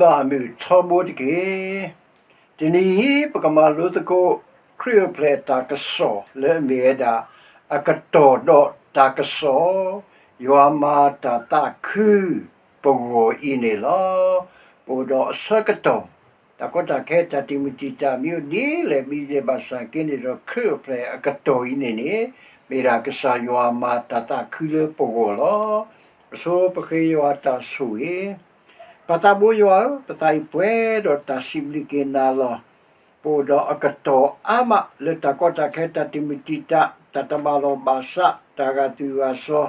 ဘၣ်အမုာ်ထီဘိတက့ၢ်. တနံၤအံၤ ပကမၤလိသကိး ခရံာ်အိၣ်ဖျဲၣ်တၢ်ကစီၣ်လၢအမ့ၢ်ဝဲဒၣ် အကတီၢ်ဒီးတၢ်ကစီၣ်, ယွၤမၤတၢ်သးခုပဂီၢ်အံၤန့ၣ်လီၤ. ပအိၣ်ဒီးအဆၢကတီၢ်, တၢ်ကီတၢ်ခဲတၢ်တံာ်မုၢ်တံာ်တာ်မ့ၢ်အိၣ်ဒ်လဲၣ် မ့ၢ်ဒ်လဲၣ်ဘၣ်ဆၣ်က့န့ၣ်ဒီး ခရံာ်အိၣ်ဖျဲၣ်အကတီၢ်အံၤန့ၣ်န့ၣ် မ့ၢ်ဒၣ်ကစၢ်ယွၤမၤတၢ်သးခုလၢပဂီၢ်လီၤ. အဆိပဃ့ယွၤတၢ်ဆိၣ်ဂ့ၤ ပၢ်သးဘိယွၤဧၢ, ပသးအံၤပှဲၤဒီးတၢ်စံးဘျုးက့ၤနၤလီၤ. ပအိၣ်ဒီးအကတီၢ်အါမးလၢတၢ်ကီတၢ်ခဲတၢ်တံာ်မုၢ်တံာ်တာ်, တၢ်တဘၣ်လီၢ်ဘၣ်စး, တၢ်ဂာ်သူၣ်ဂာ်စီၤ,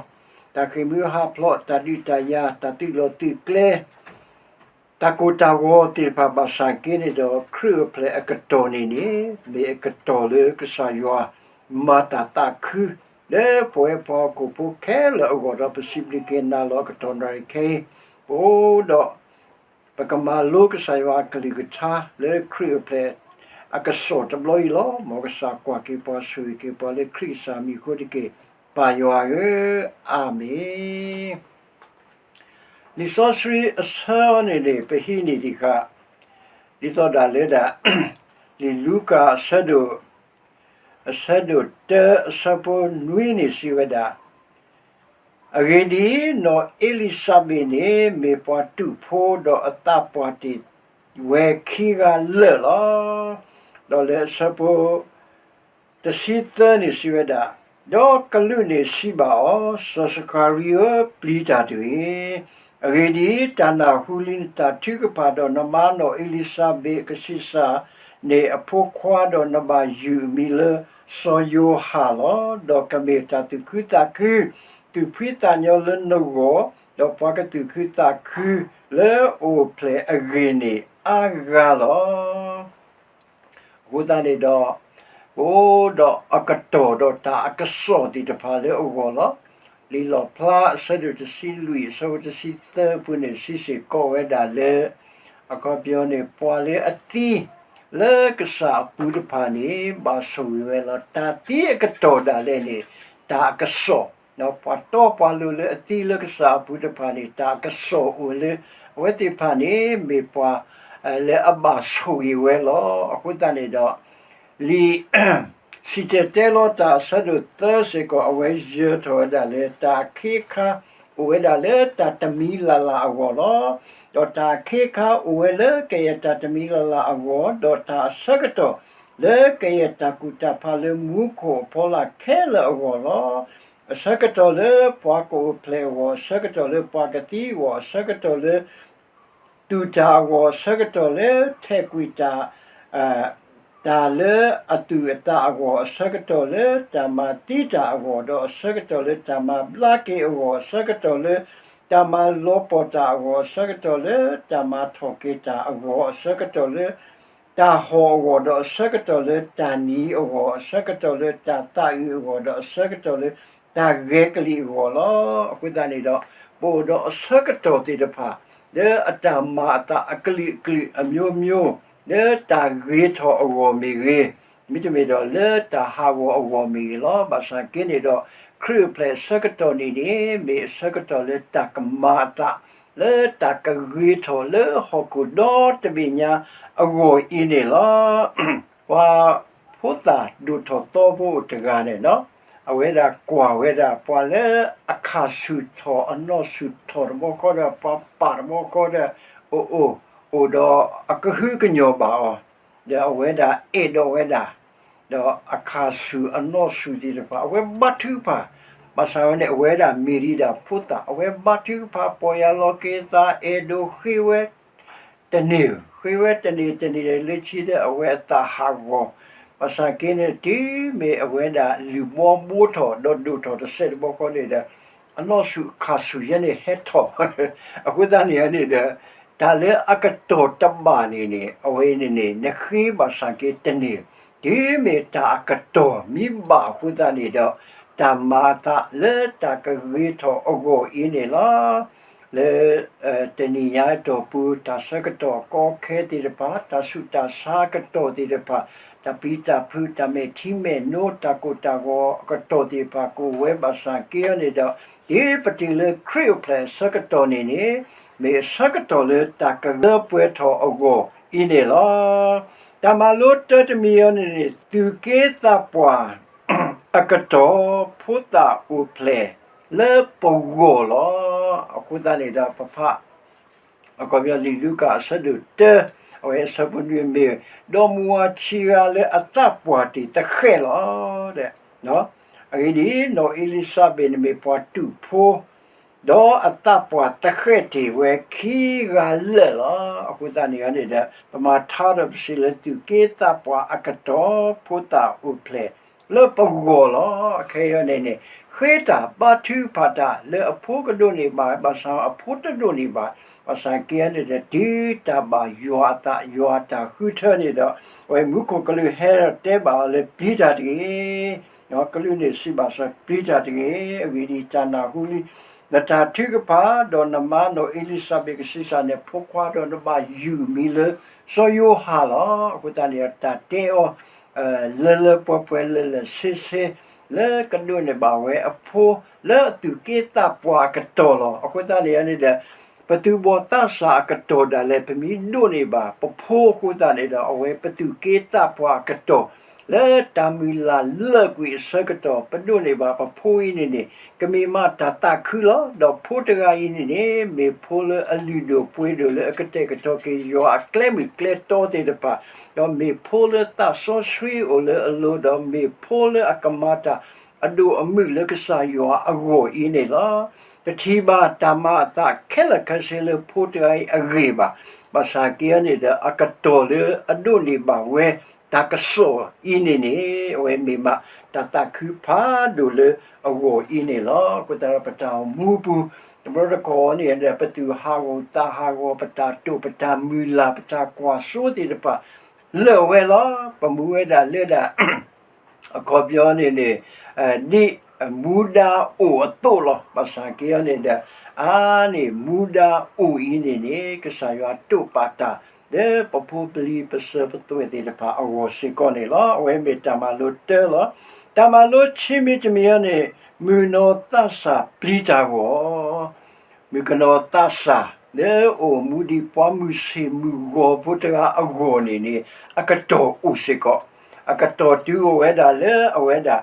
တၢ်ဃ့ၢ်မှံဟးဖျိး, တၢ်ဒုးတၢ်ယၤ, တၢ်သုးလီၢ်သုးကျဲ တၢ်ကိၢ်တၢ်ဂီၤသ့ၣ်တဖၣ်ဘၣ်ဆၣ်က့န့ၣ်ဒီး ခရံာ်အိၣ်ဖျဲၣ်အကတီၢ်န့ၣ်န့ၣ် မ့ၢ်အကတီၢ်လၢကစၢ်ယွၤမၤတၢ်သးခု လၢပဝဲပှၤဟီၣ်ခိၣ်ဖိခဲလၢာ်အဂီၢ်ဒီး ပစံးဘျုးက့ၤနၤလီၤ. အကတီၢ်နၣ်ရံၣ်ခဲအံၤ ပအိၣ်ဒီး ပကမၤလိကစၢ်ယွၤအကလုၢ်ကထါလၢခရံာ်အိၣ်ဖျဲၣ်အကစီၣ်တဘျီအံၤလီၤ. မ်ကစၢ်ကွၢ်က့ၤပှၤ ဆိၣ်ဂ့ၤက့ၤပှၤလၢခရံာ်ကစၢ်မံၤအဃိတက့ၢ်. ပၢ်ယွၤဧၢ, အၤမ့ၣ်. လံာ်စီဆှံအဆၢအံၤန့ၣ်န့ၣ် ပဟံးန့ၢ်ဒံးဃာ် ဒ်သိးဒၣ်လဲာ်ဒၣ် လံာ်လူၤကၣ်အဆၢဒိၣ်, အဆၢဒိၣ်တၢ အဆၢဖိနွံန့ၣ်စံးဝဲဒၣ်, အဂ့ၢ်ဒ်အံၤ, နီၢ်အ့လံၤစဘ့းန့ၣ် မ့ၢ်ပှၤတူာ်ဖိဒီးအသးပှၢ်တ့ၢ်ဝဲခံဂၤလၢာ်လီၤ. ဒီးလၢအဆၢဖိ တဆံသၢန့ၣ်စံးဝဲဒၣ်, ဒီးကလူးန့ၣ်စံးဘၣ်အီၤ, စီၤစကၤရံဧၢ, ပျံၤတၢ်တဂ့ၤ. အဂ့ၢ်ဒ်အံၤ, တၢ်နၢ်ဟူလံနတၢ်ထုကဖၣ်ဒီးနမါနီၢ်အ့လံၤစဘ့းအကဆံးစၢ်န့ၣ်အဖိခွါဒီး နဘၣ်ယုၢ်အမံၤလၢစီၤယိၤဟၣ်လီၤ. ဒီးကမ့ၢ်တၢ်သူၣ်ခုသးခု, သူၣ်ဖှံသးညီလၢနဂီၢ်, ဒီးပှၤကသူၣ်ခုသးခုလၢအိၣ်ဖျဲၣ်အဂ့ၢ်န့ၣ်အါဂၤလီၤ. အဃိသတးန့ၣ်ဒီး ပအိၣ်ဒီးအကတီၢ်ဒီးတၢ်အကစီၣ်သ့ၣ်တဖၣ်လၢအဂီၢ်လီၤ. လံာ်လီၣ်ဖျါအဆၢဒိၣ်တဆံလွံၢ် အဆၢဖိတဆံသၢအပူၤန့ၣ် စံးစ့ၢ်ကီးဝဲဒၣ်လၢ အခီပညီန့ၣ် ပှၤလၢအသံလၢကစၢ်အပူၤတဖၣ်န့ၣ် ဘၣ်ဆိၣ်ဂ့ၤဝဲလီၤ. တၢ်သံအကတီၢ်ဒၣ်လဲာ်န့ၣ် တၢ်အကစီၣ် ဒီးပှၤတီပှၤလိၤလၢအသံလၢကစၢ်အပူၤတဖၣ်န့ၣ် တၢ်အကစီၣ်အိၣ်လၢ အဝဲသ့ၣ်တဖၣ်န့ၣ် မ့ၢ်ပှၤလၢအဘၣ်ဆိၣ်ဂ့ၤဝဲလီၤ. အဃိသတးန့ၣ်ဒီး လံာ်စံၣ်တဲၤတဲလီၤတၢ်အဆၢဒိၣ်သၢစ့ၢ်ကီး အဝဲယၢၤထီၣ်ဝဲဒၣ်လၢ တၢ်အခ့အခါအိၣ်ဝဲဒၣ်လၢတၢ်တမံၤလၢ်လၢ်အဂီၢ်လီၤ. ဒီးတၢ်အခ့အခါအိၣ်ဝဲလၢကယဲၢ်တၢ်တမံၤလၢ်လၢ်အဂီၢ်, ဒီးတၢ်အဆၢကတီၢ်လၢကယဲၢ်တၢ်ကူၣ်တၢ်ဖးလၢမူခိၣ်အဖီလာ်ခဲလၢာ်အဂီၢ်လီၤ. အဆၢကတီၢ်လၢပှၤကအိၣ်ဖျဲၣ်အဂီၢ်, အဆၢကတီၢ်လၢပှၤကသံအဂီၢ်, အဆၢကတီၢ်လၢ တူၢ်တၢ်အဂီၢ်, အဆၢကတီၢ်လၢထဲးကွံာ်တၢ်, တၢ်လၢအသူၣ်အသးအဂီၢ်, အဆၢကတီၢ်လၢတၢ်မၤသံတၢ်အဂီၢ်, ဒီးအဆၢကတီၢ်လၢတၢ်မၤဘျါက့ၤအဂီၢ်, အဆၢကတီၢ်လၢတၢ်မၤလီၤပှီၢ်တၢ်အဂီၢ်, အဆၢကတီၢ်လၢတၢ်မၤထီၣ်က့ၤတၢ်အဂီၢ်, အဆၢကတီၢ်လၢ တၢ်ဟီၣ်အဂီၢ်, ဒီးအဆၢကတီၢ်လၢတၢ်နံၤအဂီၢ်, အဆၢကတီၢ်လၢတၢ်သးအုးအဂီၢ်, ဒီးအဆၢကတီၢ်လၢတၢ်ဂဲၤကလံၤအဂီၢ်လီၤ. အဃိသတးန့ၣ်ဒီး ပအိၣ်ဒီးအဆၢကတီၢ်သ့ၣ်တဖၣ် လၢအတၢ်မၤအသးအကလုာ်ကလုာ်အမျိုးမျိုး, လၢတၢ်ဂ့ၤထီၣ်အဂီၢ်မ့ၢ်ဂ့ၤ, မ့တမ့ၢ်ဒီးလၢတၢ်ဟးဂီၤအဂီၢ်မ့ၢ်ဂ့ၤလီၤ. ဘၣ်ဆၣ်က့န့ၣ်ဒီး ခရံာ်အိၣ်ဖျဲၣ်အဆၢကတီၢ်န့ၣ်န့ၣ် မ့ၢ်အဆၢကတီၢ်လၢတၢ်ကမၤအသး လၢတၢ်ကဂ့ၤထီၣ်လၢဟီၣ်ခိၣ်ဒီတဘ့ၣ်ညါအဂီၢ်အံၤန့ၣ်လီၤ. ပှၤဖိသၣ်ဒိၣ်ထီၣ်သီဖိအိၣ်တဂၤန့ၣ်လီၤ. အဝဲဒၣ်ကွၢ်ဝဲဒၣ် ပှၤလၢအခၣ်ဆူၣ်ထီၣ်အနီၢ်ဆူၣ်ထီၣ်တဘျီဃီဒီး ပှၤပာ်တဘျီဃီဒီး အိၣ်အိၣ်အိၣ်ဒီးအကဟုကညီၢ်ဘၣ်အီၤ, ဒီးအဝဲဒၣ်အဲၣ်ဒိးဝဲဒၣ် ဒီးအခၣ်ဆူၣ်အနီၢ်ဆူၣ်သ့ၣ်တဖၣ် အဝဲဘါထုကဖၣ်, ဘၣ်ဆၣ်ဝဲန့ၣ် အဝဲဒၣ်မ့ၢ်ဒံးဒၣ်ဖိသၣ် အဝဲဘါထုကဖၣ် ပီၢ်ယၢ်လီၤက့ၤအသး အဲၣ်ဒိးဃ့ဝဲ တန့ၢ်, ဃ့ဝဲတန့ၢ်တန့ၢ်လၢခံဒီး အဝဲအသးဟးဂီၤ, ဘၣ်ဆၣ်က့န့ၣ် တုၤမ့ၢ်အဝဲဒၣ်လုၢ်ဘီဘိထီၣ် ဒီးဒိၣ်ထီၣ်တစဲးတဘျီဃီန့ၣ်ဒီး အနီၢ်ဆူၣ်အခၣ်ဆူၣ်ယဲန့ၣ်ဟဲထီၣ်, အဃိသတးန့ၣ်န့ၣ်ဒီး တၢ်လၢအကတီၢ်တဘၣ်န့ၣ်န့ၣ် အဝဲန့ၣ်န့ၣ် နဃ့ဘၣ်ဆၣ်က့တန့ၢ်, တုၤမ့ၢ်တၢ်အကတီၢ်မ့ၢ်ဘၣ်အဃိသတးန့ၣ်ဒီး တၢ်မၤအသးလၢတၢ်ကဂ့ၤထီၣ်အဂီၢ်အံၤန့ၣ်လီၤ. လၢ တနံၤညါအတီၢ်ပူၤ တၢ်ဆၢကတီၢ်ကီခဲသ့ၣ်တဖၣ်, တၢ်ဆူးတၢ်ဆါအကတီၢ်သ့ၣ်တဖၣ်, တၢ်ပျံၤတၢ်ဖုး, တၢ်မဲာ်ထံမဲာ်နိ, တၢ်ကိၢ်တၢ်ဂီၤအကတီၢ်သ့ၣ်တဖၣ် ကအိၣ်ဝဲဘၣ်ဆၣ်က့အီၤန့ၣ်ဒီး ဒ်ပတုၤလၢခရံာ်အိၣ်ဖျဲၣ်အဆၢကတီၢ်န့ၣ်န့ၣ် မ့ၢ်အဆၢကတီၢ်လၢတၢ်ကလၢပှဲၤထီၣ်အဂီၢ်အံၤန့ၣ်လီၤ. တၢ်မၤလိတၢတမံၤအံၤန့ၣ်န့ၣ် သူၣ်က့သးပှၢ်အကတီၢ် ဖိသၣ်အိၣ်ဖျဲၣ်လၢပဂီၢ်လီၤ. အဃိသတးန့ၣ်ဒီး ပဖး အခီပညီ လံာ်လူၤကၣ်အဆၢဒိၣ်တၢ အဝဲအဆၢဖိနွံမ့ၢ် ဒီးမုၢ်ဝါဆံဂၤလၢအသးပှၢ်တ့ၢ်သဃဲၣ်လီၤ. အဂ့ၢ်ဒ်အံၤ, နီၢ်အ့လံၤၡါဘ့းန့ၣ်မ့ၢ်ပှၤတူာ်ဖိ ဒီးအသးပှၢ်သဃဲၣ်တ့ၢ်ဝဲခံဂၤလၢာ်လီၤ. အဃိသတးန့ၣ်န့ၣ်ဒီး ပမၤထါဒီးပစံးလၢသူၣ်က့သးပှၢ်အကတီၢ် ဖိသၣ်အိၣ်ဖျဲၣ်လၢပဂီၢ်လီၤ. အခဲအံၤန့ၣ်န့ၣ် ဃ့တၢ်ဘါထုကဖၣ်တၢ်လၢအဖိကဒိးန့ၢ်ဘၣ် ဘၣ်ဆၣ်အဖိတဒိးန့ၢ်ဘၣ်, ဘၣ်ဆၣ်က့န့ၣ်ဒီး တုၤတၢ်ဘၣ်ယွၤအသး ယွၤအတၢ်ဃုထၢန့ၣ်ဒီး အဝဲမူခိၣ်ကလူးဟဲဒီးတဲဘၣ်အီၤလၢ ပျံၤတၢ်တဂ့ၤ ကလူးန့ၣ်စံးဘၣ်စီၤ ပျံၤတၢ်တဂ့ၤ, အဂ့ၢ်ဒ်အံၤ တၢ်နၢ်ဟူလံ နတၢ်ထုကဖၣ် ဒီးနမါနီၢ်အ့လံၤၡါဘ့းကဆံးစၢ်န့ၣ် ဖိခွါဒီးနဘၣ်ယုၢ်မံၤလၢစီၤယိၤဟၣ်လီၤ. အဃိသတးန့ၣ်ဒီး တၢ်တဲအီၤ လၢလၢပှဲၤပှဲၤလၢာ်လၢာ်ဆ့ဆ့ လၢကဒိးန့ၢ်ဘၣ်ဝဲအဖိ လၢအသူၣ်က့သးပှၢ်အကတီၢ်လီၤ. အဃိသတးန့ၣ်န့ၣ်ဒီး ပသူၣ်ဘီၣ်သးစၢ်အကတီၢ်ဒၣ်လဲာ် ပမ့ၢ်ဒိးန့ၢ်ဘၣ်ပဖိအဃိသတးန့ၣ်ဒီး အဝဲပသူၣ်က့သးပှၢ်အကတီၢ် လၢတၢ်မုၢ်လၢ်လၢာ်ကွံာ်အဆၢကတီၢ် ပဒိးန့ၢ်ဘၣ်ပဖိအံၤန့ၣ်န့ၣ် ကမ့ၢ်မးတၢ်သးခုလီၤ. ဒီးဖိတဂၤအံၤန့ၣ်န့ၣ် မ့ၢ်ဖိလၢအလုၢ်ဒိၣ်ပှ့ၤဒိၣ်လၢအကတဲာ်ကတီၤက့ၤယွၤအကျဲမုၢ်ကျဲတီသ့ၣ်တဖၣ်, ဒီးမ့ၢ်ဖိလၢသးစီဆှံအိၣ်လၢအလိၤ, ဒီးမ့ၢ်ဖိလၢအကမၤတၢ်အဒိၣ်အမုၢ်လၢကစၢ်ယွၤအဂီၢ်အံၤန့ၣ်လီၤ. တထံၣ်ဘၣ်တၢ်မၤအသးခဲလၢာ်ခဲဆ့လၢဖိတဂၤအံၤအဂ့ၢ်ဘၣ်. ဘၣ်ဆၣ်က့န့ၣ်ဒီး အကတီၢ်လၢအဒိးန့ၢ်ဘၣ်ဝဲ တၢ်ကစီၣ်အံၤန့ၣ်န့ၣ် အဝဲမ့ၢ်မးတၢ်သးခုဖးဒိၣ်လၢအဂီၢ်အံၤန့ၣ်လီၤ. အဃိသတးဒီးပတၢ်အိၣ်မူပူၤ တဘျီတခီၣ်န့ၣ်ဒီး ပသူၣ်ဟးဂီၤသးဟးဂီၤ ပတၢ်တိာ်ပတၢ်မုၢ်လၢ် ပတၢ်ကွၢ်စိသ့ၣ်တဖၣ် လၢာ်ဝဲလီၤ. ပမူဝဲဒၣ်လၢဒၣ် အခီပညီန့ၣ်န့ၣ် ဒ်မူဒါအိၣ်အသိးလီၤ. ဘၣ်ဆၣ်က့အီၤန့ၣ်ဒီး အါန့ၢ်မူဒါအိၣ်အံၤန့ၣ်န့ၣ် ကစၢ်ယွၤတိာ်ပာ်တၢ် လၢပဖိပလံၤပစၢၤပသွဲၣ်သ့ၣ်တဖၣ်အဂီၢ်စ့ၢ်ကီးန့ၣ်လီၤ. အဝဲမ့ၢ်တၢ်မၤလိတၢလီၤ. တၢ်မၤလိဆံမံၤတမံၤအံၤန့ၣ် မုၣ်ကနီၤသးစၢ်ပျံၤတၢ်ဂီၢ် မုၣ်ကနီၤသးစၢ် လၢအိၣ်မူဒ်ပှၤမုၢ်ဆ့ၣ်မုၢ်ဂီၤဖိတဂၤအဂီၢ်န့ၣ်န့ၣ် အကတီၢ်အိၣ်စ့ၢ်ကီး, အကတီၢ်တုၤအိၣ်ဝဲဒၣ်လၢအဝဲဒၣ်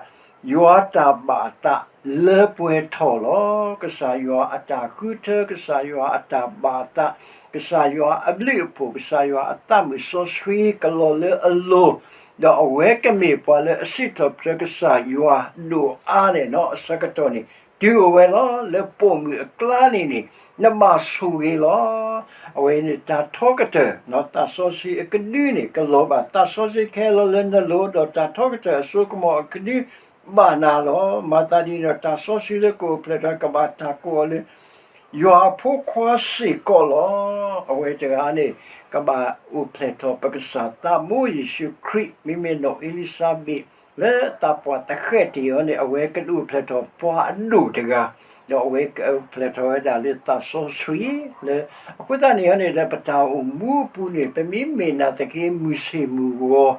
ယွၤတၢ်ဘၣ်အသးလၢပှဲၤထီၣ်လီၤ. ကစၢ်ယွၤအတၢ်ဃုထၢ, ကစၢ်ယွၤအတၢ်ဘၣ်အသး, ကစၢ်ယွၤအဘျုးအဖှိၣ်, ကစၢ်ယွၤအသးမုၢ်စီဆှံကလီၤလၢအလိၤ, ဒီးအဝဲကမ့ၢ်ပှၤလၢအစံးထီၣ်ပတြၢၤကစၢ်ယွၤဒိၣ်အါန့ၣ်နီၤ အဆၢကတီၢ်န့ၣ် တုၤအိၣ်ဝဲလီၤ. လၢပိာ်မုၣ်အကျါန့ၣ်န့ၣ် နဘၣ်ဆိၣ်ဂ့ၤလီၤ. အဝဲန့ၣ်တၢ်ထီကတၢၢ် သးစီဆှံအကဒုန့ၣ် ကလီၤဘၣ်သးစီဆှံခဲလၢာ်လၢနလိၤ, ဒီးတၢ်ထီကတၢၢ်အစိကမီၤအကဒု ဘၣ်နၤလီၤ. မၤသးဒ်န့ၣ်ဒီး တၢ်စီဆှံလၢကအိၣ်ဖျဲၣ်ထီၣ် ကဘၣ်တၢ်ကိးအီၤလၢ ယွၤအဖိခွါစ့ၢ်ကီးလီၤ. အဝဲတဂၤန့ၣ် ကဘၣ်အိၣ်ဖျဲၣ်ထီၣ်ပကစၢ်သးဘိယ့ၣ်ၡူးခရံာ်, မ့မ့ၢ်နီၢ်အ့လံၡါဘ့း လၢသးပှၢ်သဃဲၣ်တ့ၢ်အီၤန့ၣ် အဝဲကဒိၣ်ဖျဲၣ်ထီၣ်ပှၤအဒိၣ်တဂၤ, ဒီးအဝဲကအိၣ်ဖျဲၣ်ထီၣ်ဝဲဒၣ်လၢသးစီဆှံလၢ အဃိသတးန့ၣ်န့ၣ်ဒီး ပတၢ်အိၣ်မူအပူၤန့ၣ် ပမ့မ့ၢ်နာ်သက့ မုၢ်ဆ့ၣ်မုၢ်ဂီၤ,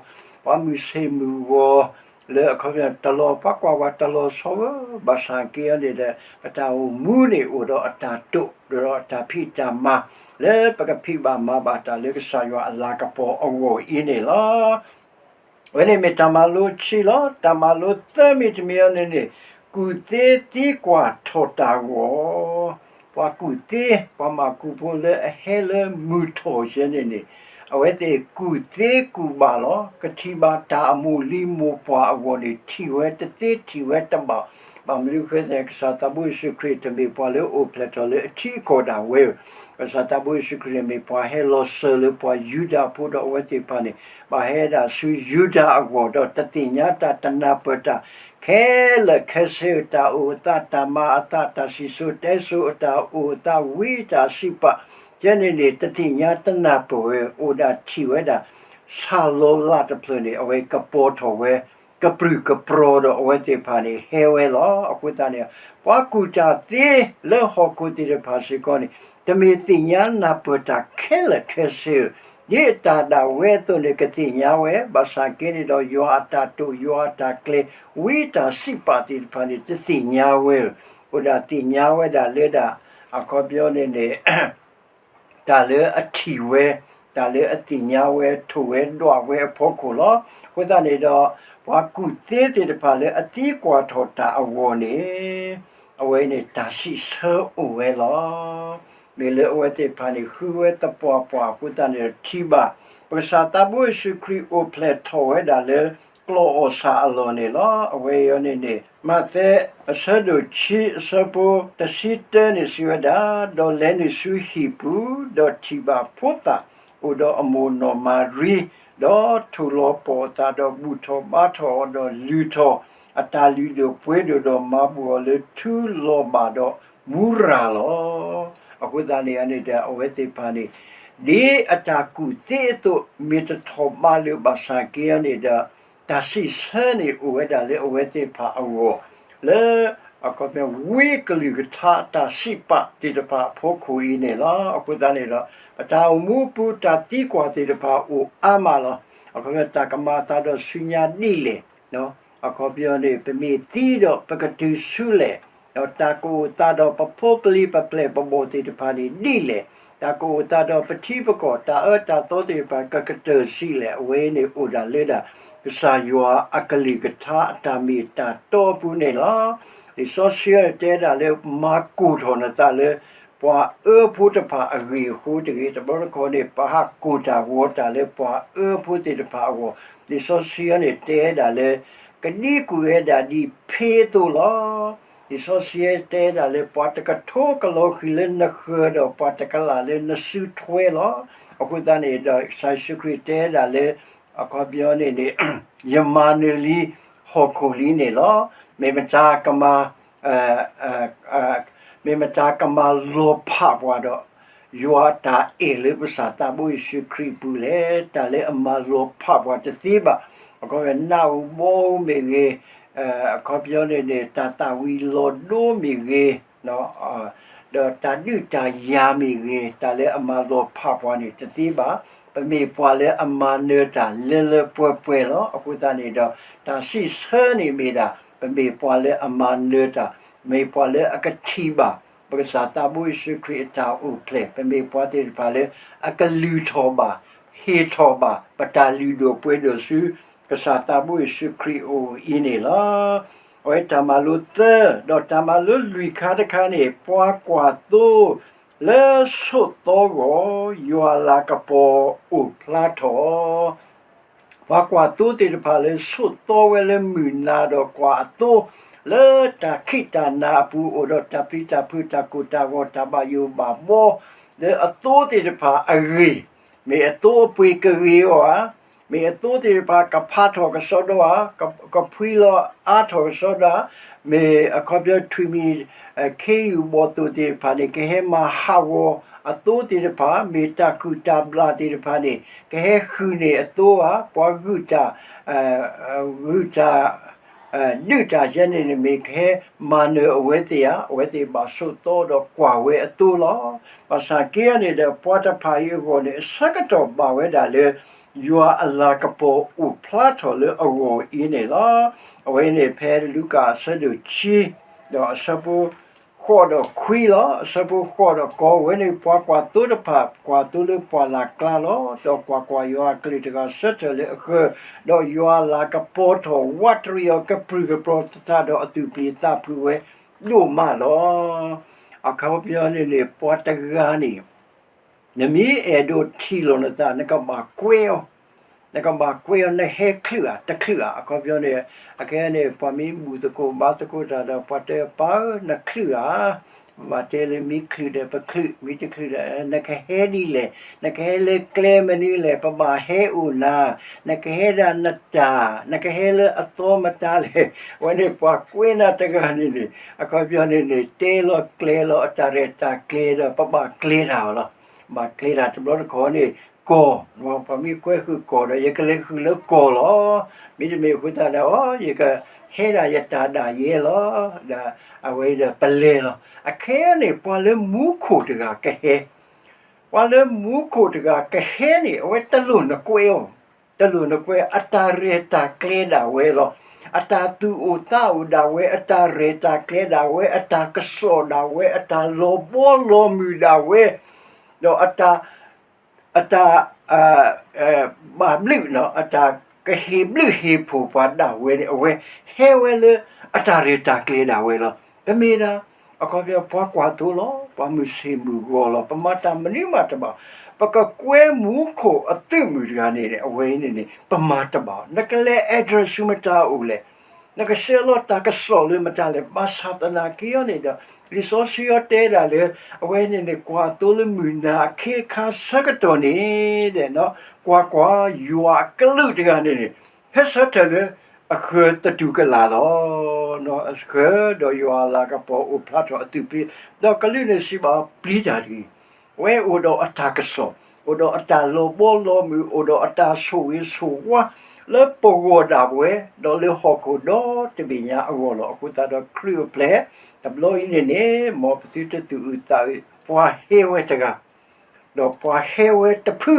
ပှၤမုၢ်ဆ့ၣ်မုၢ်ဂီၤ လၢအခီပညီ တလီၤ ပှၤကွၢ်ပှၤတလီၤဆီဝဲ ဘၣ်ဆၣ်က့အီၤန့ၣ်ဒီး ပတၢ်အိၣ်မူန့ၣ်အိၣ်ဒီးအတၢ်တိာ် ဒီးအတၢ်ဖံးတၢ်မၤ လၢပကဖံးဘၣ်မၤဘၣ်တၢ်လၢကစၢ်ယွၤအလၤကပီၤအဂီၢ်အံၤန့ၣ်လီၤ. အဝဲန့ၣ်မ့ၢ်တၢ်မၤလိဆံလီၤ. တၢ်မၤလိသၢမံၤတမံၤအံၤန့ၣ်န့ၣ် ကူၣ်သ့သံကွၢ်ထီၣ်တၢ်ဂီၢ်, ပှၤကူၣ်သ့ ပှၤမၤကူၣ်ဖိလၢအဟဲလၢမုၢ်ထီၣ်ယဲန့ၣ်န့ၣ် အဝဲသ့ၣ်ကူၣ်သ့ကူၣ်ဘၣ်လီၤ. ကထံၣ်ဘၣ်တၢ်အမိၢ်လံမိၢ်ပှၢ်အဂီၢ်န့ၣ် ထံၣ်ဝဲတသ့ထံၣ်ဝဲတဘၣ်, ဘၣ်မနုၤဃိသ့ၣ် ကစၢ်သးဘိယ့ၣ်ၡူးခရံာ်တမ့ၢ်ပှၤလၢအိၣ်ဖျဲၣ်ထီၣ်လၢအထံအကီၢ်ဒၣ်ဝဲဧိၤ, ကစၢ်သးဘိယ့ၣ်ၡူးခရံာ်န့ၣ်မ့ၢ်ပှၤဟဲလီၤစၢၤလၢပှၤယူဒၤဖိဒီးအဝဲသ့ၣ်တဖၣ်န့ၣ် ဘၣ်ဟဲဒၣ်ဆူယူဒၤအဂီၢ်ဒီး တသ့ၣ်ညါတၢ်တနၢ်ပၢၢ်တၢ် ခဲလၢာ်ခဲဆ့ တၢ်အိၣ်အသး တၢ်မၤအသး တၢ်စံၣ်စိၤတဲစိၤ တၢ်အိၣ်အသးဝံတၢ်စံးပာ် ယဲန့ၣ်န့ၣ် တသ့ၣ်ညါတနၢ်ပၢၢ်ဝဲ အိၣ်ဒၣ်ထံၣ်ဝဲဒၣ် ဆၣ်လီၤလးတဖျၢၣ်န့ၣ် အဝဲကပီၤထီၣ်ဝဲ ကပြုၢ်ကပြီၤဒီးအဝဲသ့ၣ်တဖၣ်န့ၣ် ဟဲဝဲလီၤ. အဃိသတးန့ၣ် ပှၤကူၣ်တၢ်သ့လၢဟီၣ်ခိၣ်သ့ၣ်တဖၣ်စ့ၢ်ကီးန့ၣ် တမ့ၢ်သ့ၣ်ညါနၢ်ပၢၢ်တၢ်ခဲလၢာ်ခဲဆ့ဧိၤ, ဒ်အတၢ်ဒၣ်ဝဲအသိးန့ၣ် ကသ့ၣ်ညါဝဲ, ဘၣ်ဆၣ်က့န့ၣ်ဒီး ယွၤအတၢ်တိာ် ယွၤအတၢ်ကျဲၤ ဝံတၢ်စံးပာ်သ့ၣ်တဖၣ်န့ၣ် တသ့ၣ်ညါဝဲဧိၤ, အိၣ်ဒၣ်သ့ၣ်ညါဝဲဒၣ်လၢဒၣ် အခီပညီန့ၣ်န့ၣ် တၢ်လၢအထံၣ်ဝဲ, တၢ်လၢအသ့ၣ်ညါဝဲ, ထိၣ်ဝဲဒွးဝဲအဖီခိၣ်လီၤ. အဃိသတးန့ၣ်ဒီး ပှၤကူၣ်သ့သ့ၣ်တဖၣ်လၢအသံကွၢ်ထီၣ်တၢ်အဂီၢ်န့ၣ် အဝဲန့ၣ်တၢ်စံးဆၢအိၣ်ဝဲလီၤ. မ့ၢ်လၢအဝဲသ့ၣ်တဖၣ်န့ၣ် ဃုဝဲသပှၢ်ပှၢ်အဃိသတးန့ၣ်ဒီး ထံၣ်ဘၣ် ပကစၢ်သးဘိယ့ၣ်ၡူးခရံာ်အိၣ်ဖျဲၣ်ထီၣ်ဝဲဒၣ်လၢ ကျီၢ်အီၣ်ဆၣ်အလီၢ်န့ၣ်လီၤ. အဝဲအံၤန့ၣ်န့ၣ် မးသဲအဆၢဒိၣ်ခံအဆၢဖိတဆံတၢန့ၣ်စံးဝဲဒၣ်, ဒီးလဲၤနုာ်ဆူဟံၣ်ပူၤ, ဒီးထံၣ်ဘၣ်ဖိသၣ်အိၣ်ဒီးအမိၢ်နီၢ်မၤရံ, ဒီးထိၣ်လီၤပှီၢ်အသးဒီးဘူၣ်ထီၣ်ဘါထီၣ်အီၤဒီးလုၢ်ထီၣ် အတၢ်လုၢ်ဒိၣ်ပှ့ၤဒိၣ်ဒီးမၤဘူၣ်အီၤလၢထူလီၤဘၣ်ဒီးမူရၤလီၤ. အဃိသတးန့ၣ်န့ၣ်ဒီး အဝဲသ့ၣ်တဖၣ်န့ၣ် ဒ်အတၢ်ကူၣ်သ့အသိး မ့ၢ်တထီၣ်ဘးလၢၤဘၣ်ဆၣ်က့န့ၣ်ဒီး တၢ်စံးဆၢန့ၣ်အိၣ်ဝဲဒၣ်လၢအဝဲသ့ၣ်တဖၣ်အဂီၢ် လၢ အခီပညီ ဝံကလုာ်ကထါအတၢ်စံးပာ်သ့ၣ်တဖၣ်အဖီခိၣ်အံၤန့ၣ်လီၤ. အဃိသတးန့ၣ်ဒီး ပတၢ်အိၣ်မူပူၤတၢ်သံကွၢ်သ့ၣ်တဖၣ်အိၣ်အါမးလီၤ. အခီပညီ တၢ်ကမၤအသးဒီးဆူညါဒ်လဲၣ်, အခီပညီန့ၣ် ပမ့ၢ်သံဒီးပကတုၤဆူလဲၣ်, ဒီးတၢ်ကအိၣ်သးဒီးပဖိပလံၤပပျဲၢ်ပဘီၣ်သ့ၣ်တဖၣ်န့ၣ်ဒ်လဲၣ်, တၢ်ကအိၣ်သးဒီးပထံပကီၢ် တၢ်အၢတၢ်သီသ့ၣ်တဖၣ်ကကတၢၢ်ဆံးလဲၣ်, အဝဲန့ၣ်အိၣ်ဒၣ်လၢဒၣ် ကစၢ်ယွၤအကလုၢ်ကထါအတၢ်မ့ၢ်တၢ်တီအပူၤန့ၣ်လီၤ. လံာ်စီဆှံတဲဒၣ်လၢ မၤကိၢ်ထီၣ်နသးလၢ ပှၤအၢဖိတဖၣ်အဂ့ၢ်အဃိတဂ့ၤ, တဘျီတခီၣ်န့ၣ် ပဟးကိၢ်တၢ်ဂီၤတၢ်လၢပှၤအၢဖိသ့ၣ်တဖၣ်အဂီၢ်, လံာ်စီဆှံန့ၣ်တဲဒၣ်လၢ ကဒံကွံာ်ဝဲဒၣ်ဒ်ဖ့အသိးလီၤ. လံာ်စီဆှံတဲဒၣ်လၢ ပှၤတကထိကလီၤဃံၤလၢနဃၢၤဒီး ပှၤတကလးလၢနစုထွဲလီၤ. အဃိသတးန့ၣ်ဒီး ကစၢ်ယ့ၣ်ၡူးခရံာ်တဲဒၣ်လၢ အခီပညီန့ၣ်န့ၣ် ယမၤနၢၤလံဟီၣ်ခိၣ်လံန့ၣ်လီၤ. မ့ၢ်မတၤကမၤ မ့ၢ်မတၤကမၤလီၤဖးပှၤဒီး ယွၤအတၢ်အဲၣ်လၢပကစၢ်သးဘိယ့ၣ်ၡူးခရံာ်အပူၤလဲၣ်. တၢ်လၢအမၤလီၤဖးပှၤတသ့ဘၣ်. အခီပညီ နးဧိၤဘီဧိၤမ့ၢ်ဂ့ၤ, အခီပညီန့ၣ်န့ၣ် တၢ်သၣ်ဝံၤလီၤဒိမ့ၢ်ဂ့ၤ, ဒီးတၢ်ဒုးတၢ်ယၤမ့ၢ်ဂ့ၤ, တၢ်လၢအမၤလီၤဖးပှၤန့ၣ်တသ့ဘၣ်. ပမ့ၢ်ပှၤလၢအမၤနၢၤတၢ်လၢလၢပှဲၤပှဲၤလီၤ. အဃိသတးန့ၣ်ဒီး တၢ်စံးဆၢန့ၣ်မ့ၢ်ဒၣ် ပမ့ၢ်ပှၤလၢအမၤနၢၤတၢ်, မ့ၢ်ပှၤလၢအကထံၣ်ဘၣ် ပကစၢ်သးဘိယ့ၣ်ၡူးခရံာ်အတၢ်အိၣ်ဖျဲၣ်, ပမ့ၢ်ပှၤသ့ၣ်တဖၣ်လၢ အကလုၢ်ထီၣ်ဘၣ်, ဟ့ၣ်ထီၣ်ဘၣ် ပတၢ်လုၢ်ဒိၣ်ပှ့ၤဒိၣ်ဆူ ကစၢ်သးဘိယ့ၣ်ၡူးခရံာ်အအိၣ်အံၤန့ၣ်လီၤ. အဝဲတၢ်မၤလိသၢ, ဒီးတၢ်မၤလိလွံၢ်ခါတခါန့ၣ် ပှၤကွၢ်သိလၢဆိးသီဂီၢ် ယွၤလၤကပီၤအိၣ်ဖျါထီၣ် ပှၤကွၢ်သိသ့ၣ်တဖၣ်လၢဆိးသီဝဲလၢမုၢ်နၤဒီးကွၢ်အသိ လၢတၢ်ခံးတၢ်နၤအပူၤအိၣ်ဒီးတၢ်ပျံၤတၢ်ဖုးတၢ်ကိၢ်တၢ်ဂီၤတၢ်ဘၣ်ယိၣ်ဘၣ်ဘီ လၢအသိသ့ၣ်တဖၣ်အဂ့ၢ်, မ့ၢ်အသိအပှ့ၤကဂ့ၤအီၤဧါ, မ့ၢ်အသိသ့ၣ်တဖၣ်ကဖးထီၣ်ကစီဒီဧါ, ကဖှံလီၤအါထီၣ်ကစီဒီဧါ, မ့ၢ်အခီပညီထွံၣ်မံၤ ခ့ယုၢ်ဘီၣ်သိၣ်သ့ၣ်တဖၣ်န့ၣ် ကဟဲမၤဟးဂီၤအသိသ့ၣ်တဖၣ်, မ့ၢ်တၢ်ကူၣ်တၢ်ဘျၣ်သ့ၣ်တဖၣ်န့ၣ် ကဟဲဃုာ်န့ၢ်အသိဧါ, ပှၤဂုာ်တၢ် ဂုာ်တၢ် ဒုးတၢ်ယဲန့ၣ်န့ၣ် မ့ၢ်ကဟဲမၤနၢၤအဝဲသ့ၣ်ဧါ, အဝဲသ့ၣ်ဘၣ်ဆိးသီဒီးကွၢ်ဝဲအသိလီၤ. ဘၣ်ဆၣ်က့န့ၣ်ဒီး ပှၤတဖၣ်အံၤအဂီၢ်န့ၣ် အဆၢကတီၢ်ဘၣ်ဝဲဒၣ်လၢ ယွၤအလၤကပီၤအိၣ်ဖျါထီၣ်လၢအဂီၢ်အံၤန့ၣ်လီၤ. အဝဲန့ၣ်ဖဲလူၤကၣ်အဆၢဒိၣ်ခံ ဒီးအဆၢဖိဃိးဒီးခွံလီၤ. အဆၢဖိဃိးဒီးကီးဝဲန့ၣ် ပှၤကွၢ်သိတဖၣ် ကွၢ်သိလၢပှၢ်လၢ်ကျါလီၤ. ဒီးကွၢ်ကွၢ်, ယွၤအကလုၢ်တဂၤဆၢထၢၣ်လၢအဃၢၤ, ဒီးယွၤအလၤကပီၤထီၣ်ဝးတရံးအီၤ ကပြုၢ်ကပြီၤသတးဒီး အသူၣ်ပျံၤသးဖုးဝဲဒိၣ်မးလီၤ. အခီပညီန့ၣ်န့ၣ် ပှၤတဂၤန့ၣ် နမ့ၢ်အဲၣ်ဒိးထံၣ်လိာ်နသး နကဘၣ်ကွဲအီၤ, နကဘၣ်ကွဲအီၤ နဟဲချုးဧါ တချုးဧါ. အခီပညီန့ၣ် အခဲအံၤန့ၣ် ပှၤမ့ၢ်ဘူၣ်သကိးဘါသကိးတၢ်ဒီး ပှၤတဲပၢ်ဧၢ နချုးဧါ, ပဘၣ်တဲလၢမ့ၢ်ချုးဒီးပချုး, မ့ၢ်တချုးဒီး နကဟဲဒ်လဲၣ်, နကဟဲလၢကျဲမနုၤလဲၣ်, ပဘၣ်ဟဲအိၣ်နၤ, နကဟဲဒၣ်နတၢ်, နကဟဲလၢအသီမတၤလဲၣ်. အဝဲန့ၣ်ပှၤကွဲနၤတဂၤန့ၣ်န့ၣ် အခီပညီန့ၣ်န့ၣ် တဲလီၤကျဲၤလီၤအတၢ်ရဲၣ်တၢ်ကျဲၤဒီး ပဘၣ်ကျဲၤတၢ်အီၤလီၤ. ဘၣ်ကျဲၤတၢ်တဘျီတခီၣ်န့ၣ် ကီၢ်, ပှၤမ့ၢ်ကွဲဃုာ်ကီၢ်ဒီး ယကလဲၤဃုာ်လၢကီၢ်လီၤ. မ့တမ့ၢ်အဃိသတးဒီး ယကဟဲဒၣ်ယတၢ်ဒၣ်ယဲလီၤ. ဒီးအဝဲဒီးပလဲၤလီၤ. အခဲအံၤန့ၣ် ပှၤလၢမူခိၣ်တဂၤကဟဲ, ပှၤလၢမူခိၣ်တဂၤကဟဲန့ၣ် အဝဲတလိၣ်နကွဲအီၤ, တလိၣ်နကွဲ အတၢ်ရဲၣ်တၢ်ကျဲၤဒၣ်ဝဲလီၤ. အတၢ်သူၣ်အိၣ်သးအိၣ်ဒၣ်ဝဲ, အတၢ်ရဲၣ်တၢ်ကျဲၤဒၣ်ဝဲ, အတၢ်ကစီၣ်ဒၣ်ဝဲ, အတၢ်လီၤဘီလီၤမုၢ်ဒၣ်ဝဲ ဒီးအတၢ် အတၢ် ဘၣ်ဘျုး အတၢ်ကဟ့ၣ်ဘျုးဟ့ၣ်ဖှိၣ်ပှၤဒၣ်ဝဲန့ၣ် အဝဲဟဲဝဲလၢအတၢ်ရဲၣ်တၢ်ကျဲၤဒၣ်ဝဲလီၤ. ပမ့ၢ်ဒၣ် အခီပညီ ပှၤကွၢ်သိလီၤ, ပှၤမုၢ်ဆ့ၣ်မုၢ်ဂီၤလီၤ, ပမၤတၢ်မနုၤမးတဘၣ်, ပကကွဲမူခိၣ်အသုးမုၢ်တဂၤန့ၣ် အဝဲအံၤန့ၣ်န့ၣ် ပမၤတဘၣ်. နကလဲၤ address ဆူမတၤအအိၣ်လဲၣ်, နကဆှၢလီၤတၢ်ကစီၣ်လၢမတၤလဲၣ်, ဘၣ်ဆၣ်သနာ်က့အီၤန့ၣ်ဒီး လံာ်စီဆှံအီၤတဲဒၣ်လၢ အဝဲန့ၣ်န့ၣ် ကွၢ်သိလၢမုၢ်နၤအခ့အခါဆၢကတီၢ်န့ၣ်ဒီး ကွၢ်ကွၢ်, ယွၤအကလူးတဂၤန့ၣ်န့ၣ် ဟဲဆၢထၢၣ်လၢအဃၢၤသတူၢ်ကလာ်လီၤ. အဃၢၤဒီးယွၤအလၤကပီၤအိၣ်ဖျါထီၣ်အသူၣ်ဖျ့, ဒီးကလူးန့ၣ်စံးဘၣ်အီၤ, ပျံၤတၢ်တဂ့ၤ. အဝဲအိၣ်ဒီးအတၢ်ကစီၣ်, အိၣ်ဒီးအတၢ်လီၤဘီလီၤမုၢ်, အိၣ်ဒီးအတၢ်ဆိၣ်ဂ့ၤဆိၣ်ဝါ လၢပဂီၢ်ဒၣ်ဝဲ, ဒီးလၢဟီၣ်ခိၣ်ဒီတဘ့ၣ်ညါအဂီၢ်လီၤ. အဃိသတးဒီးခရံာ်အိၣ်ဖျဲၣ် တဘျီအံၤန့ၣ်န့ၣ် မ်ပသုတသူၣ်အုးသးအုး, ပှၤဟဲဝဲတဂၤ ဒီးပှၤဟဲဝဲတဖု,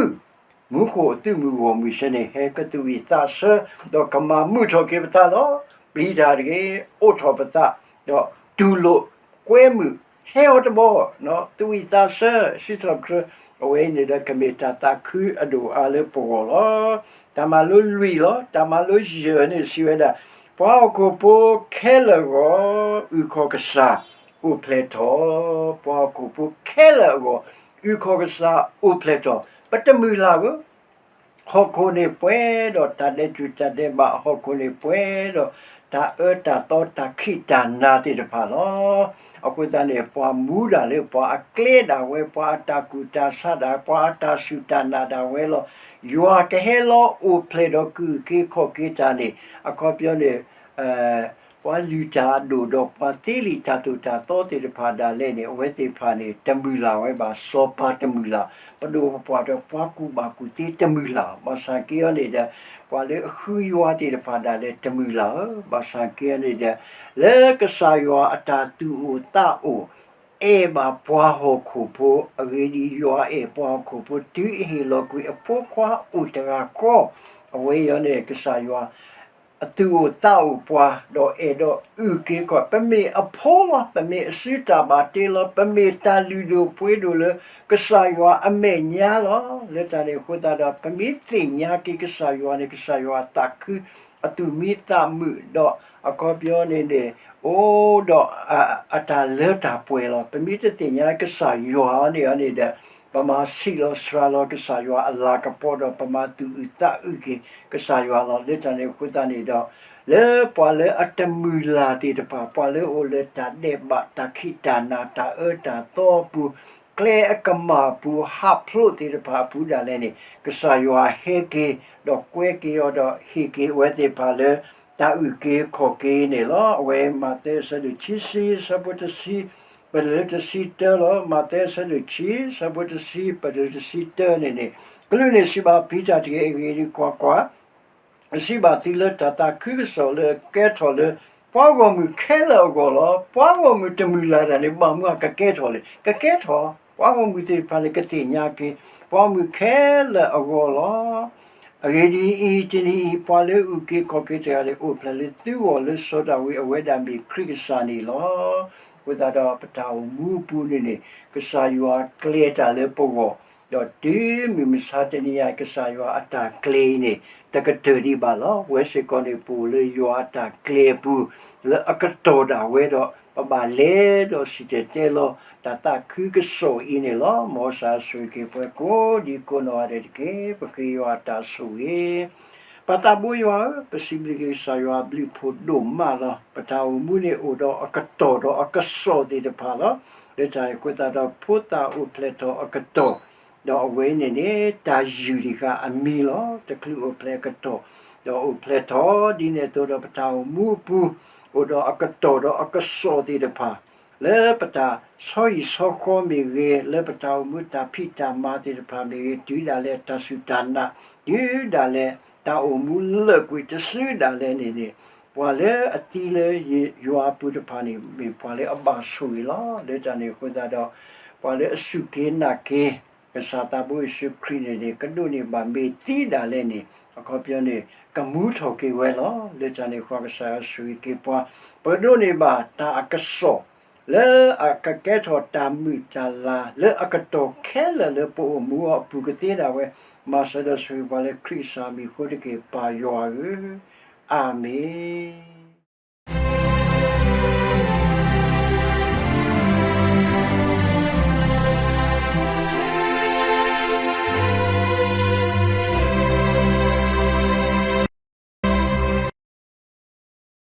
မူခိၣ်အသုးမုၢ်ဂီၢ်မုၢ်ဆ့ၣ်န့ၣ် ဟဲကသူၣ်ဝံၣ်သးဆၢ, ဒီးကမၤမုာ်ထီၣ်က့ၤပသးလီၤ. ပျံၤတၢ်တဂ့ၤ, အိးထီၣ်ပသး, ဒီးတူၢ်လိာ်ကွဲမုာ်, ဟဲအီၤတဘျီ, သူၣ်ဝံၣ်သးဆၢ, စံးထီၣ်ပတြၢၤ, အဝဲအံၤန့ၣ်ဒီးကမ့ၢ်တၢ်သးခုအဒိၣ်အါလၢပဂီၢ်လီၤ. တၢ်မၤလိလွံၢ်လီၤ. တၢ်မၤလိယဲၢ်န့ၣ်စံးဝဲဒၣ်, ပှၤဟီၣ်ခိၣ်ဖိခဲလၢာ်အဂီၢ် အုၣ်ခီၣ်ကစၢ်အိၣ်ဖျဲၣ်ထီၣ်, ပှၤဟီၣ်ခိၣ်ဖိခဲလၢာ်အဂီၢ် အုၣ်ခီၣ်ကစၢ်အိၣ်ဖျဲၣ်ထီၣ်, ပတမုၢ်လၢ်ဧၢ. ဟီၣ်ခိၣ်န့ၣ်ပှဲၤဒီးတၢ်ဒဲးတူၢ်တၢ်ဒဲးဘး, ဟီၣ်ခိၣ်န့ၣ်ပှဲၤဒီးတၢ်အၢတၢ်သီတၢ်ခံးတၢ်နၤသ့ၣ်တဖၣ်လီၤ. အဃိသတးန့ၣ် ပှၤမူဒၣ်လၢပှၤအကျဲဒၣ်ဝဲ, ပှၤအတၢ်ကူၣ်တၢ်ဆးဒၣ်, ပှၤအတၢ်စူၢ်တၢ်နာ်ဒၣ်ဝဲလီၤ. ယွၤကဟဲလီၤအိၣ်ဖျဲၣ်ဒီးကအုၣ်က့ၤခီၣ်က့ၤတၢ်န့ၣ် အခီပညီန့ၣ် ပှၤလုၢ်တၢ်အဒိၣ်ဒီးပှၤသ့လံာ်တၢ်သိၣ်တၢ်သီသ့ၣ်တဖၣ်ဒၣ်လဲာ်န့ၣ် အဝဲသ့ၣ်တဖၣ်န့ၣ် တမုၢ်လၢ်ဝဲဘၣ်, စီၤပၤတမုၢ်လၢ်, ပဒိၣ်ပပှၢ်ဒီးပှၤကူၣ်ဘၣ်ကူၣ်သ့တမုၢ်လၢ်, ဘၣ်ဆၣ်က့အီၤန့ၣ်ဒီး ပှၤလၢအဃုယွၤသ့ၣ်တဖၣ်ဒၣ်လဲာ်တမုၢ်လၢ်ဧၢ, ဘၣ်ဆၣ်က့အီၤန့ၣ်ဒီး လၢကစၢ်ယွၤအတၢ်သူၣ်အိၣ်သးအိၣ် အဲၣ်ဘၣ်ပှၤဟီၣ်ခိၣ်ဖိ, အဂ့ၢ်ဒ်အံၤ, ယွၤအဲၣ်ပှၤဟီၣ်ခိၣ်ဖိ တုၤအဟ့ၣ်လီၤကွံာ်အဖိခွါအိၣ်တဂၤဃီ, အဝဲအံၤန့ၣ် ကစၢ်ယွၤ အသူၣ်အိၣ်သးအိၣ်ပှၤ, ဒီးအဲၣ်ဒိးအုၣ်က့ၤခီၣ်, ပမ့ၢ်အဖိလီၤ, ပမ့ၢ်အစုတၢ်ဘၣ်တ့လီၤ, ပမ့ၢ်တၢ်လုၢ်ဒိၣ်ပှ့ၤဒိၣ်လၢကစၢ်ယွၤအမဲာ်ညါလီၤ. လၢတၢ်န့ၣ်အဃိသတးဒီး ပမ့ၢ်သ့ၣ်ညါက့ၤကစၢ်ယွၤန့ၣ် ကစၢ်ယွၤသးခု အသူၣ်မံသးမုာ်ဒီး အခီပညီန့ၣ်န့ၣ် အိၣ်ဒီးအတၢ်လၢတၢ်ပှဲၤလီၤ. ပမ့ၢ်တသ့ၣ်ညါကစၢ်ယွၤန့ၣ်အီၤန့ၣ်ဒီး ပမၤဆံးလီၤစှၤလီၤကစၢ်ယွၤအလၤကပီၤဒီး ပမၤသူၣ်အုးသးအုးက့ၤကစၢ်ယွၤလီၤ. လၢတၢ်န့ၣ်အဃိသတးန့ၣ်ဒီး လၢပှၤလၢအတမုၢ်လၢ်သ့ၣ်တဖၣ်, ပှၤလၢအအိၣ်လၢတၢ်ဒဲးဘး တၢ်ခံးတၢ်နၤ တၢ်အၢတၢ်သီအပူၤ, ကျဲအကမၣ်ပူၤ ဟးဖျိးသ့ၣ်တဖၣ်အပူၤဒၣ်လဲာ်န့ၣ် ကစၢ်ယွၤဟဲက့ၤ ဒီးကွဲက့ၤအီၤဒီးဟ့ၣ်က့ၤအဝဲသ့ၣ်တဖၣ်လၢ တၢ်အုၣ်က့ၤခီၣ်က့ၤန့ၣ်လီၤ. အဝဲမးသဲအဆၢဒိၣ်ခံဆံ အဆၢဖိတဆံ ပတုၤလၢတဆံတၢလီၤ. မးသဲအဆၢဒိၣ်ခံ အဆၢဖိတဆံ ပတုၤတဆံတၢန့ၣ်န့ၣ် ကလူးန့ၣ်စံးဘၣ် ပျံၤတၢ်တဂ့ၤ, အဂ့ၢ်ဒ်အံၤ, ကွၢ်ကွၢ်, ယစံးဘၣ်သုလၢတၢ်သးခုကစီၣ်လၢအကဲထီၣ်လၢ ပှၤဂီၢ်မုၢ်ခဲလၢာ်အဂီၢ်လီၤ. ပှၤဂီၢ်မုၢ်တမုၢ်လၢ်တၢ်န့ၣ် ဘၣ်မနုၤအကကဲထီၣ်လဲၣ်. ကကဲထီၣ်, ပှၤဂီၢ်မုၢ်သ့ၣ်တဖၣ်န့ၣ် ကသ့ၣ်ညါက့ၤ ပှၤဂီၢ်မုၢ်ခဲလၢာ်အဂီၢ်လီၤ. အဂ့ၢ်ဒ်အံၤ, တနံၤအံၤ ပှၤလၢအုၣ်က့ၤခီၣ်က့ၤတဂၤန့ၣ် အိၣ်ဖျဲၣ်လၢသုဂီၢ်လၢစီၤဒၤဝံး အဝဲဒၣ်မ့ၢ်ခရံာ်ကစၢ်န့ၣ်လီၤ. အဃိသတးဒီး ပတၢ်အိၣ်မူအပူၤန့ၣ်န့ၣ် ကစၢ်ယွၤကျဲၤတၢ်လၢပဂီၢ်, ဒီးတုၤမုၢ်မဆါတနံၤအံၤ ကစၢ်ယွၤအတၢ်ကျဲၤအံၤန့ၣ် တကတၢၢ်ဒံးဘၣ်လီၤ. ဝဲစ့ၢ်ကီးန့ၣ် ပအိၣ်လၢယွၤအတၢ်ကျဲၤအပူၤ လၢအကတီၢ်ဒၣ်ဝဲဒီး ပဘၣ်လဲၤဒီးစံၣ်တဲၤတဲလီၤ တၢ်သးခုကစီၣ်အံၤန့ၣ်လီၤ. မ်ကစၢ်ယွၤဆိၣ်ဂ့ၤက့ၤပှၤကိးဒံကိးနီၢ်ဂၤဒဲးတက့ၢ်. ပဃ့ယွၤအတၢ်ဆိၣ်ဂ့ၤ ပၢ်သးဘိယွၤဧၢ, ပစံးဘျုးက့ၤကစၢ်ယွၤအဘျုးအဖှိၣ်ဒိၣ်မးလီၤ. ပတၢ်အိၣ်မူန့ၣ်အိၣ်ဒီးအကတီၢ်ဒီးအကစီၣ်သ့ၣ်တဖၣ်လီၤ. လၢတၢ်န့ၣ်အဃိသတးဒီး ဖိသၣ်အိၣ်ဖျဲၣ်ထီၣ်အကတီၢ်, ဒီးအဝဲန့ၣ်န့ၣ် တၢ်ယုၢ်တံၢ်ဃာ်အမံၤလီၤ. တချုးအိၣ်ဖျဲၣ်အကတီၢ်, ဒီးအိၣ်ဖျဲၣ်ထီၣ်ဒ်န့ၣ်အသိးဒီး ပတၢ်အိၣ်မူအပူၤ အိၣ်ဒီးအကတီၢ်ဒီးအကစီၣ်သ့ၣ်တဖၣ် လၢပတၢ်ဆီဟံၣ်ဆီဃီမ့ၢ်ဂ့ၤ, လၢပတၢ်အိၣ်မူတၢ်ဖံးတၢ်မၤသ့ၣ်တဖၣ်မ့ၢ်ဂ့ၤ, တုၤဒၣ်လဲာ်တၢ်စူၢ်တၢ်နာ်, တုၤဒၣ်လဲာ်တၢ်အိၣ်မူလၢာ်ကွံာ်တစုဒၣ်လဲာ်န့ၣ်န့ၣ်, ပှၤလၢအသံလၢယွၤအပူၤတဖၣ်န့ၣ် မ့ၢ်ပှၤလၢအဘၣ်ဆိၣ်ဂ့ၤလီၤ. လၢတၢ်န့ၣ်အဃိသတးဒီး ပှၤလၢအစူၢ်က့ၤနာ်က့ၤ ကစၢ်သးဘိယ့ၣ်ၡူးခရံာ်န့ၣ်န့ၣ် ကဒိးန့ၢ်ဘၣ်မ့ၢ်သံဒၣ်လဲာ်န့ၣ် အခီပညီန့ၣ် ကမူထီၣ်က့ၤဝဲလီၤ. လၢတၢ်န့ၣ်အဃိ ကစၢ်ယွၤဆိၣ်ဂ့ၤက့ၤပှၤ ပဒိးန့ၢ်ဘၣ်တၢ်အကစီၣ် လၢအကကဲထီၣ်တၢ်မုာ်တၢ်လၤ လၢအကတီၢ်ခဲလၢာ်လၢပအိၣ်မူအီၤအပူၤကသ့ဒၣ်ဝဲ, မၤစၢၤဒီးဆိၣ်ဂ့ၤပှၤလၢခရံာ်အမံၤအဃိတက့ၢ် ပၢ်ယွၤဧၢ, အၤမ့ၣ်.